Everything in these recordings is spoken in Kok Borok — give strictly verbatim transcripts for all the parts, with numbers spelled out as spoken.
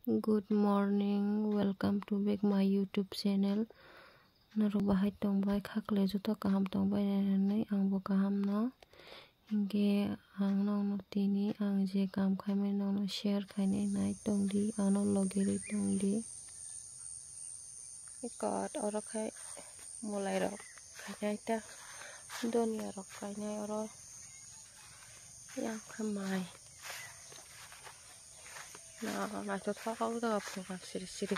Good morning, welcome to back my YouTube channel. Norok bahai tongbai, khaklai joto kaham tongbai nai hinwi angbo kaham no. Hinkhe ang nokno tini ang je kam khaimani nokno share khainai nai tongdi, ano logi rwi tongdi. Ekot oro khai mulai rok khainai ta, donya rok khainai oro. Yang khe mai. Na, naithothok khe phunukha siri siri.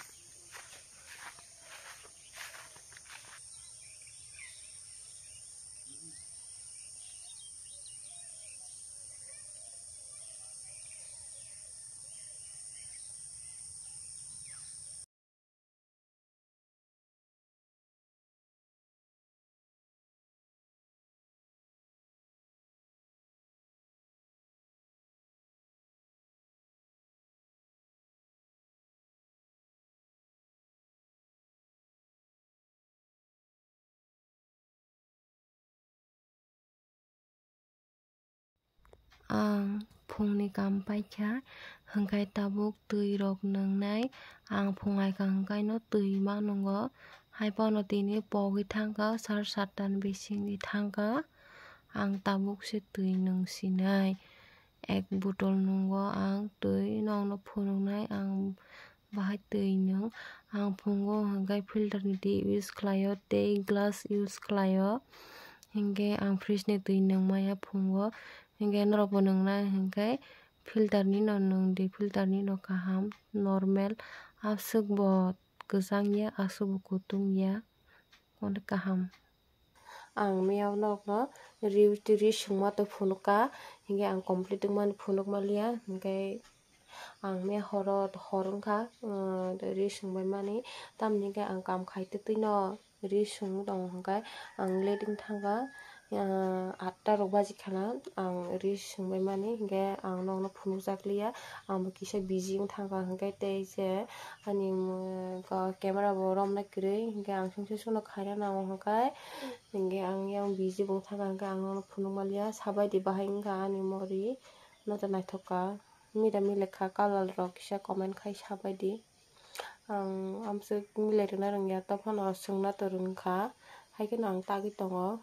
Ang phungni kam paikha, hwnkhe tabuk twi rok nwngnai. Ang phung aikha hwnkhaino twi ma nwngo. Haiphano tini pogwi thangkha, sar satta ni bisingni thangkha. Ang tabuk se twi nwngsinai. Ek botol nwngo ang twi, nokno phunuknai ang. Bahai twi nwng. Ang phungo hwnkhe filter ni twi use khlaio tei glass use khlaio. Hinkhe ang fridge ni twi nwng maya phungo. Hinkhe norokbo nwngnai hinkhe filter ni no nwng di, filter ni no kaham, normal. Aswk bo kwchang ya, aswk bo kutung ya. Onek kaham. Ang miyao nokno ri, ri sungma twi phunukha, hinkhe ang complete wngmani phunuk manliya, hinkhe ang miya horo, hor wngkha, ri sungbaimani, tamni hinkhe ang kam khai twtwino ri sungwi tongo, hinkhe ang late wng thangkha, atta rok baji khana ang ri sungbaimani, hinkhe ang nokno phunukjakliya, ang bo kisa busy wng thangkha, hinkhe tei je ani camera bo romna kwrwi, hinkhe ang sungsa sungno khaina nango, hinkhe. Hinkhe ang yang busy bo wngkha, hinkhe ang nono phunuk manliya, sabaidi bahai wngkha ani mori, no ta naithok kha, mira milek kha, colour rok kisa comment khai sabaidi. Ang amswk milai rwna rwngya, tophano swngna to rwngkha, haikheno ang tagwi tongo,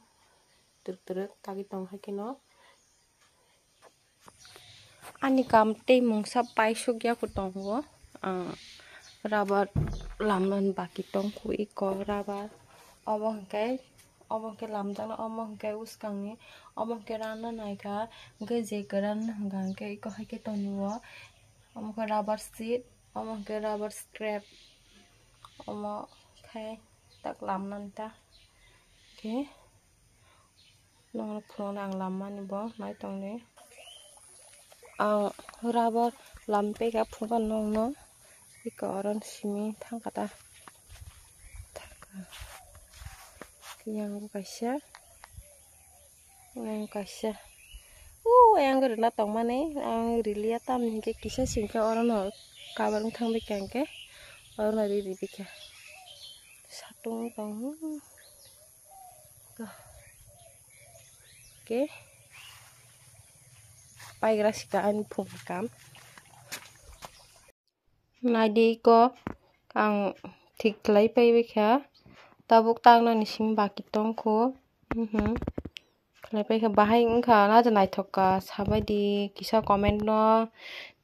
twrwk twrwk tagwi tongo haikheno. Ani kam tei mungsa paisuk yaku tongo. Ang rubber lamnani baki tongkhu iko rubber. Obo hwnkhe, obo hwnkhe lamjaknai, omo hwnkhe uskangni, omo hwnkhe ranna naikha, hwnkhe je kwran hwnkha hwnkhe iko haikhe tonio. Omo khe rubber sheet, omo hwnkhe rubber scrap, omo khe tak lamnani ta khe. Nokno phunukna ang lammani bo nai tongdi. Ang rubber lam peka phunukha nokno. Iko oro simi thangkha ta. Yang bo kaisa. Yang kaisa. O yang rwna tongmani ang riliya tamni hinkhe kisa singkhe orono cover wng thang bikha hinkhe orono ri ribikha. Satung tong. Ke paigra sika ani phung kam. Naidi iko ang thik khlai paibai kha. Tabuk taknani simi baki tongkhu. Mhm. Khlai paikha bahai wngkha na je naithok kha sabaidi kisa comment no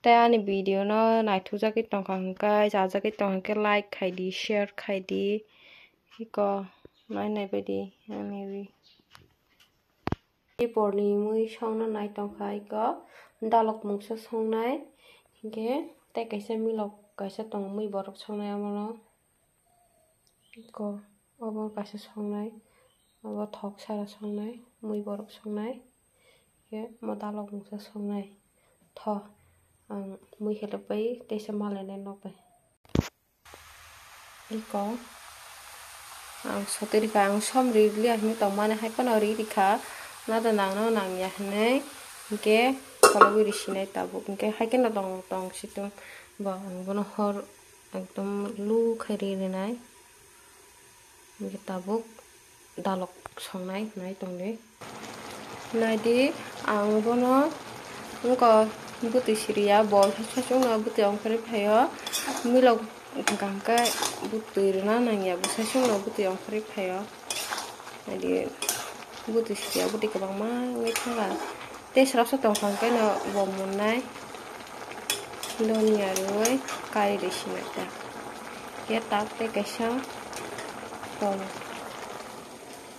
tei ani video no naithok jagwi tongkha hwnkhe chajagwi tongkha hwnkhe like khaidi share khaidi. Iko nai nai baidi ani ri. Tei porni mui songno nai tongkha iko dalok mungsa songnai hinkhe tei kaisa milok kaisa tongo mui borok songnai omono iko obo kaisa songnai obo thok sara songnai mui borok songnai hinkhe omo dalok mungsa songnai tho ang mui helep bai teisa malainai nok bai. Iko ang sotwi rikha, ang som ri liya hinwi tongmani, hai phano ri rikha, nado nangno nangya hinwi, hinkhe kholobwi risinai tabuk, hinkhe hai kheno tong tong situng bo ang bono hor ekdom lu khai ri rinai, hinkhe tabuk dalok songnai hinwi tongdi. Naidi, ang bono wngkha Bwtwi siriya, bo sasungno bwtwi ongkhorwi phaio. Milok hwnkha hwnkhe bwtwi rwna nangya, bo sasungno bwtwi ongkhorwi phaio. Adi bwtwi siriya, bwtwi kwbangma wngwi thangkha. Tei srapsa tongkha hwnkhe no bo munnai. Donya rwui kari rwi sinai ta. Khe tak tei kaisa tong.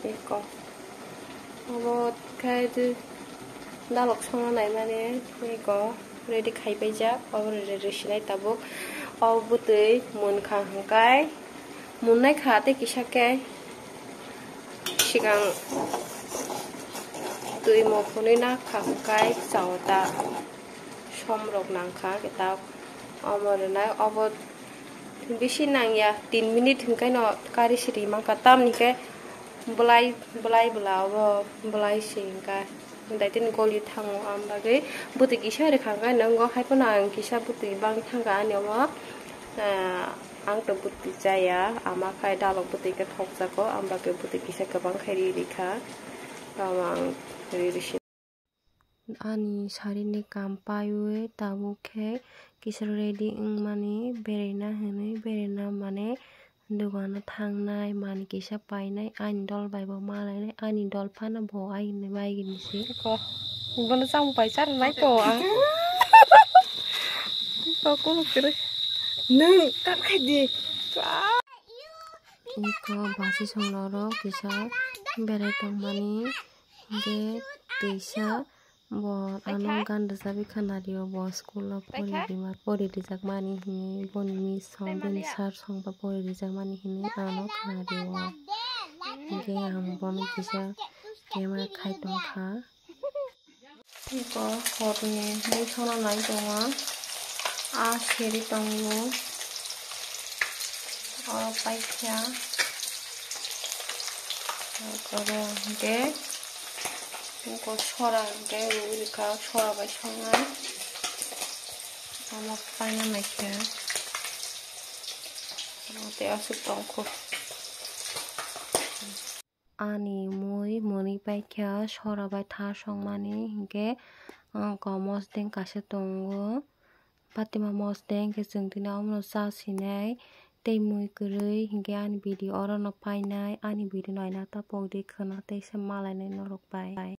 Eko. Obo khe je dalok songna naimani eko ready khai paijak. Obo ready rwi sinai tabuk. O bwtwi munkha hwnkhe, munnai kha tei kisa khe sigang twi mo phunui na kha hwnkhe chao ta. Som rok nang kha khe ta omo rwnai. Obo bisi nangya, tin minute hwnkhe no kari siri mankha, tamni khe bwlai, bwlai bwla obo bwlai se hwnkha, daitini goli thango, am bagwi bwtwi kisa rwkha hwnkhe nwngo, haiphano ang kisa bwtwi bang thangkha ani omo, ah, ang to bwtwi chaya, ama khai dalok bwtwi khe thokjago, am bagwi bwtwi kisa kwbang khai ri rikha, tamo ang ri risi. Ani sarini kam paiwi tabuk khe kisa ready wngmani beraina hinwi beraina mane dogano thangnai, mani kisa painai, ani dol bai bo malainai, ani dol phano bo aini bai gini se. Ko, bono chamung pai char nai ko ang. Ko kunu kere. Nung kan khai di. Iko basi song norok kisa berai tongmani. Hingke teisa bo ano gan rwjagwi khwnario, bo school o pori rima, pori rijakmani hinwi, boni miss song, boni sir song ba pori rijakmani hinwi ano khwnario. Hingke ang bono kisa camera khai tongkha. Iko horni mui sono nai tongo, a seri tongo, oro paikha, oro hingke iko sora hingke rwi rikha, sora bai songnai, omo paina naikha, tei aswk tongkho. Ani mui mwnwi paikha sora bai tha songmani, hinkhe, ah, ko mosdeng kaisa tongo, patima mosdeng, hinkhe chwng tini omono cha sinai tei mui kwrwi, hinkhe ani video orono painai, ani video naina tapok di khwna teisa malainai norok bai.